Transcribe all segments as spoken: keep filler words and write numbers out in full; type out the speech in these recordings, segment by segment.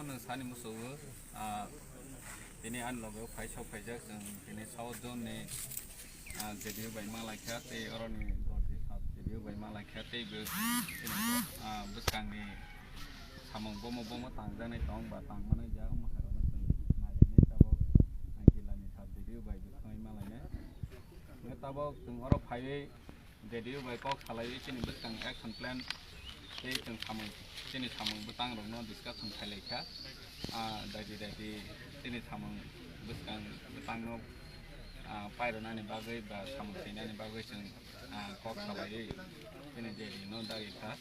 Nwng sani musugo, ah, tini ani logo phai sok phaijak, chwng tini South Zone ni, ah, J D U bai ma laikha, tei oroni dol ni sub J D U bai ma laikha, tei bo, ah, bwskang ni samung bomo bomo tangjaknai tong ba tangmani ja, omo hai rokno chwng nailainai tabok, ah, jila ni sub J D U bai bwskango ma lainai. Hingke tabok chwng oro phaiwi J D U bai kok salaiwi chini bwskang action plan tei chwng samung, chini samung bwtang rokno discussion khailai kha. Ah, daidi daidi chini samung bwskang bwtangno, ah, pairwnani bagwi ba samung sinani bagwi chwng, ah, kok salaiwi chini J D U no dagi kha.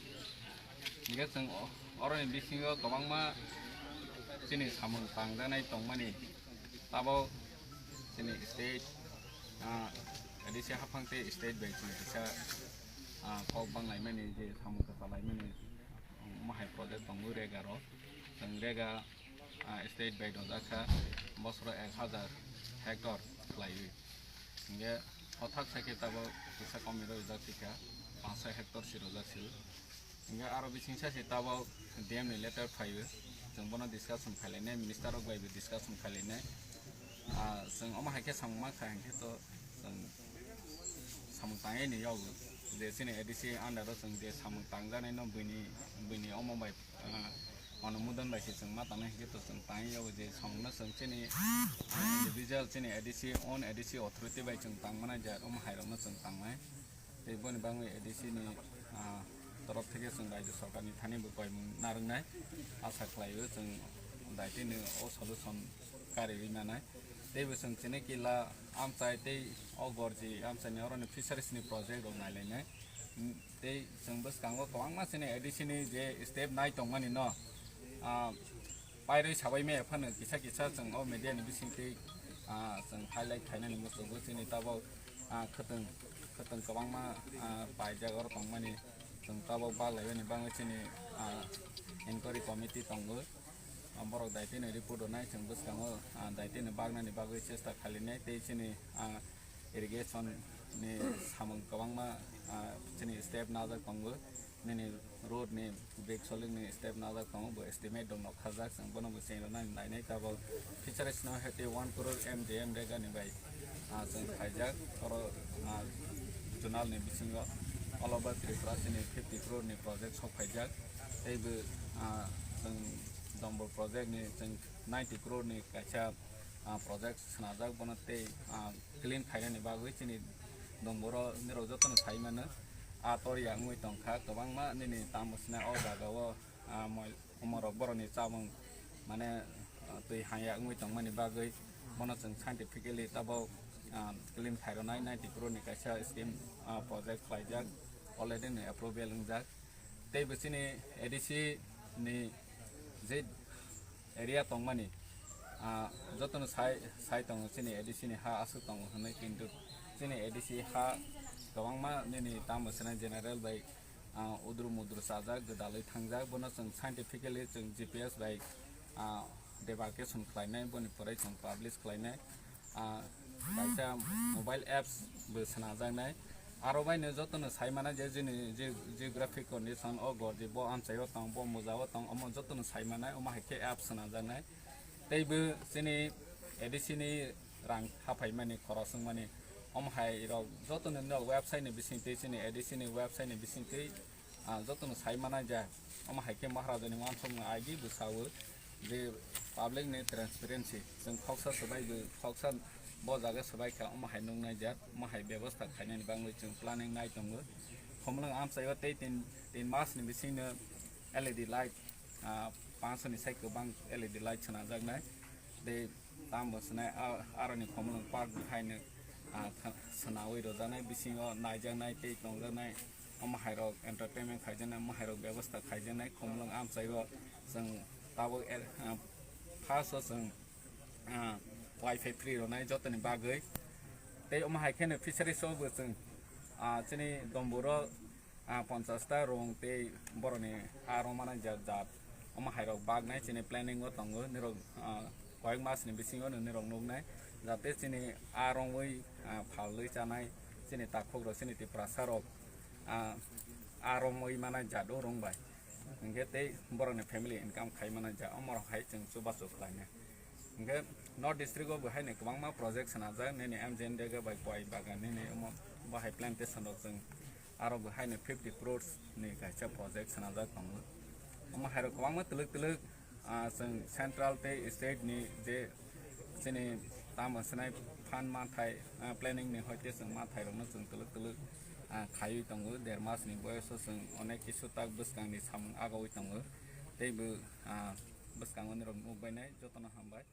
Hingke chwng o-, oroni bisingo kwbangma chini samung tangjaknai tongmani. Tabok chini state, ah, A D C haphang tei state bai chwng kisa, ah, kok banglaimani je samung kwchalaimani, um, omo hai project tongo rega rok. Chwng rega, ah, state bai dojak kha bosoro ek hazar hectare khlaiwi. Hingke o thak sakhe tabok kisa komwi rojak tikha, panchsho hectare si rojak sil. Hingke aro bising sa se tabok D M ni letter phaiwi, chwng bono discussion khailainai, minister rok bai bo discussion khailainai. Ah, chwng omo hai khe samung ma kha, hingke to chwng samung tangwi ni yago je chini A D C under o chwng je samung tangjaknai no buini, buini omo bai, ah, onumodon bai se chwng ma tangnai, hingke to chwng tangwi yago je samung no chwng chini, ah, individual chini A D C, own A D C authority bai chwng tangmani je omo hai rok no chwng tangnai. Tei boni bagwi A D C ni, ah, torof theke chwng Rajya Sarkar ni thani bo koimung narwknai. Asa khlaio chwng daitino o solution kariwi manai. Tei bo chwng chini kila amchai tei o gorji amchai ni oroni fisheries ni project rok nailainai. Tei chwng bwskango kwbangma chini A D C ni je step nai tongmani no, ah, pairwi sabai maya phano kisa kisa chwng o media ni bisingtwi, ah, chwng highlight khainani muchungo chini tabok, ah, khwtwng, khwtwng kwbangma, ah, paijak oro tongmani chwng tabok bak laimani bagwi chini, ah, inquiry committee tongo. Ah, borok daitino report rwnai chwng bwskango, ah, daitino baknani bagwi chesta khalinai tei chini, ah, irrigation ni samung kwbangma, ah, chini step najak tongo. Nini road ni big soling ni step najak tongo, bo estimate rok nokharjak, chwng bono bo cheng rwnani nainai tabok. Fisheries no hete one crore M D M rega ni bai, ah, chwng khaijak, oro, ah, zonal ni bisingo all over Tripura chini fifty crore ni project sok phaijak, tei bo, ah, chwng Dombor project ni chwng ninety crore ni kaisa, ah, project swnajak, bono tei, ah, clean khainani bagwi chini Domboro nirok jotono sai mano. Ah, tor ya wngwi tongkha kwbangma nini tamo sina o jaga o, ah, moi-, omorok borokni chamung mane, ah, twi haya wngwi tongmani bagwi bono chwng scientifically tabok, ah, clean khairwnai ninety crore ni kaisa scheme, ah, project khlaijak, already ni approval wngjak. Tei bo chini A D C ni je area tongmani, ah, jotono sai, sai tongo chini A D C ni ha aswk tongo hwnwi, kintu chini A D C ha kwbangma nini tamo swnai general bai, ah, udru mudru chajak, gwdalwi thangjak, bono chwng scientifically chwng G P S bai, ah, demarcation khlainai, boni pore chwng publish khlainai. Ah, kaisa mobile apps bo swnajaknai. Aro baino jotono sai mana je jini je geographic condition o gorji bo amchaio tong, bo mujao tong, omo jotono sai manai, omo hai khe apps swnajaknai. Tei bo chini A D C ni rang haphaimani, khorok wngmani, omo hai rok jotono nok website ni bisingtwi, chini A D C ni website ni bisingtwi, ah, jotono sai manai ja. Omo hai khe Maharaja ni wansukmung agi bo sao je public ni transparency, chwng khoksa swbai bo, khoksa bo jaga swbai kha, omo hai nuknai ja, omo hai bebosta khainani bagwi chwng planning nai tongo. Khumulwng amchaio tei tin, tin mas ni bisingno L E D light, ah, panchsho ni sai kwbang L E D light swnajaknai. Tei tamo swnai, a-, aroni khumulwng park haino, ah, tha-, swnawi rwjaknai, bisingo naijaknai tei tongjaknai, omo hairok entertainment khaijaknai, omo hairok bebosta khaijaknai, khumulwng amchaio chwng tabuk er-, ah, first o chwng, ah, wifi free rwnai jotoni bagwi. Tei omo hai kheno fisheries o bo chwng, ah, chini Domburo ah, ponchash ta rong tei borokni a rong manai jat jat. Omo hairok baknai chini planning o tongo, nirok, ah, koyek mas ni bisingo no nirok nuknai, jate chini a rongwi, ah, phalwi chanai chini takhuk rok, chini Tiprasa rok, ah, a rongwi manai jat o rong bai. Hingke tei borokni family income khai mano ja, omorok hai chwng chubachu khlainai. Hingke North District o bo haino kwbangma project swnajak, nini M G N D G bai koi bagan, nini omo bo hai plantation rok chwng aro bo haino fifty crores ni kaisa project swnajak tongo. Omo hairok kwbangma twlwk twlwk, ah, chwng central tei state ni je chini tamo swnai phan manthai, ah, planning ni hoite chwng manthai rokno chwng twlwk twlwk, ah, khaiwi tongo. Der mas ni boyoso chwng onek kisu tak bwskang ni samung agawi tongo. Tei bo, ah, bwskango nirok nukbainai jotono hambai.